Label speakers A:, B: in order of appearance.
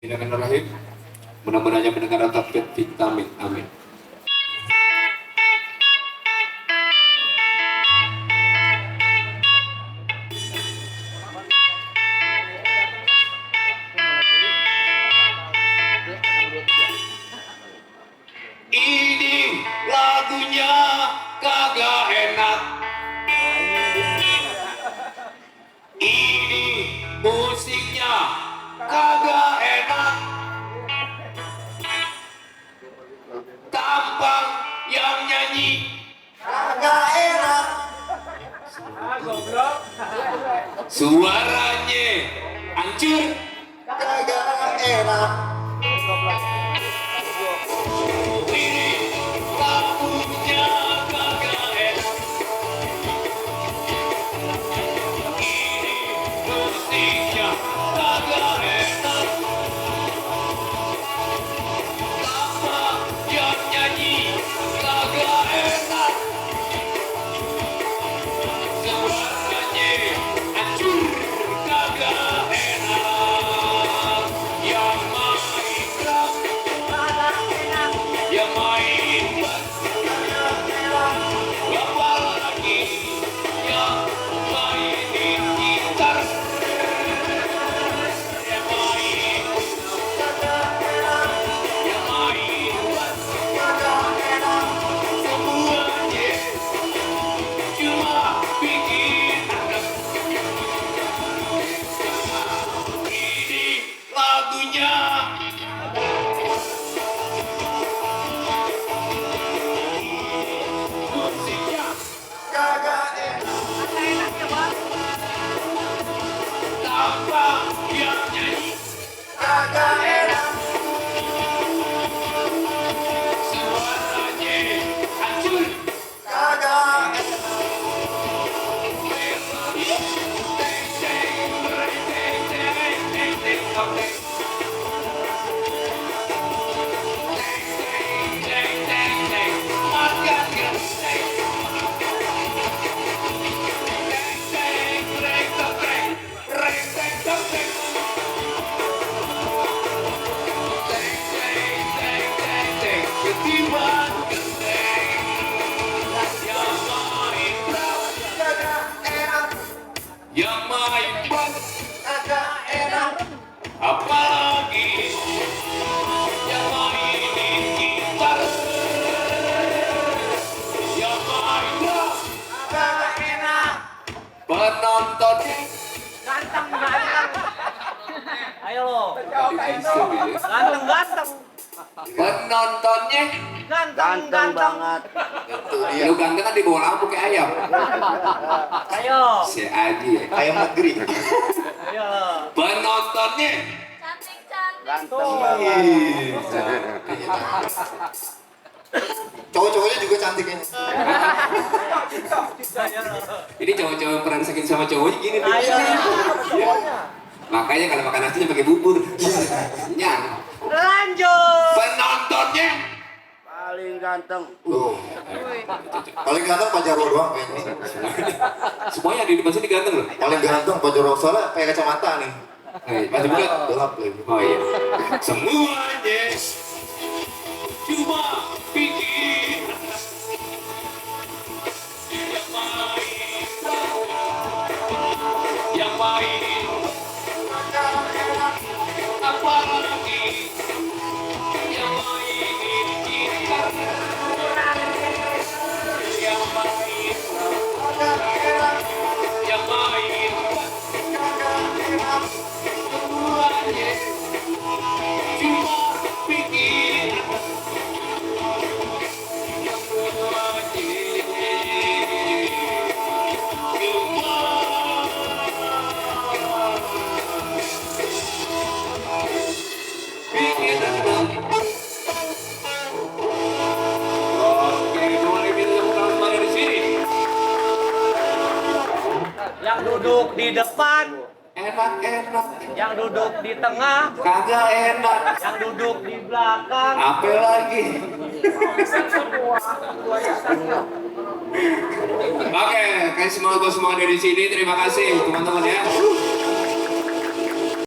A: Bismillahirrahmanirrahim. Mudah-mudahan mendengar takbir vitamin. Amin. Ini lagunya kagak enak. Ini musiknya kagak enak. Tampang yang nyanyi
B: Kagak enak,
A: suaranya hancur.
B: kagak enak,
A: Ini lagunya kagak enak. Ini musiknya kagak enak. Tampang yang nyanyi kagak enak. Suaranya hancur kagak enak. Yang main drum, yang main bass, apalagi yang mainin gitar, yang main bass, semuanya cuma bikin adem. Ini lagunya musiknya
B: kagak enak,
A: tampang yang nyanyi
B: kagak enak,
A: suaranya hancur.
B: kagak enak,
A: Ketiban genteng yang main drum,
B: kagak enak,
A: yang main bass,
B: kagak enak,
A: apalagi yang mainin gitar, yang main drum.
B: kagak enak,
A: Penontonnya
C: Ganteng. Ayo lo.
A: isu ya.
C: Ganteng.
A: Penontonnya
C: Ganteng banget.
B: itu dia,
A: lu ganteng kan di bawah lampu kayak ayam.
C: Ayo.
A: Si Adi ya.
B: ayam negeri,
C: Ayo.
A: Penontonnya
C: Ganteng
A: ih,
B: cowok-cowoknya juga cantik ini,
C: Ayo.
A: ini cowok-cowok yang pernah disakitin sama cowoknya gini nih.
C: Ayo.
A: Ya. Makanya kalau makan nasinya pakai bubur. Kenyang.
C: Lanjut.
A: Penontonnya
C: Paling ganteng.
B: tuh, paling ganteng Pak Jarwo doang kayaknya,
A: semuanya di depan sini ganteng loh.
B: paling ganteng Pak Jarwo soalnya pakai kacamata nih,
A: Masih bulat.
B: gelap lagi,
A: Oh iya. Semuanya cuma bikin yang main apalagi yang mainin gitar, yang main semuanya cuma bikin
C: Yang duduk di depan,
A: enak-enak
C: yang duduk di tengah,
A: kagak enak
C: yang duduk di belakang.
A: apa lagi. Oke, kayak semua dari sini, terima kasih teman-teman ya.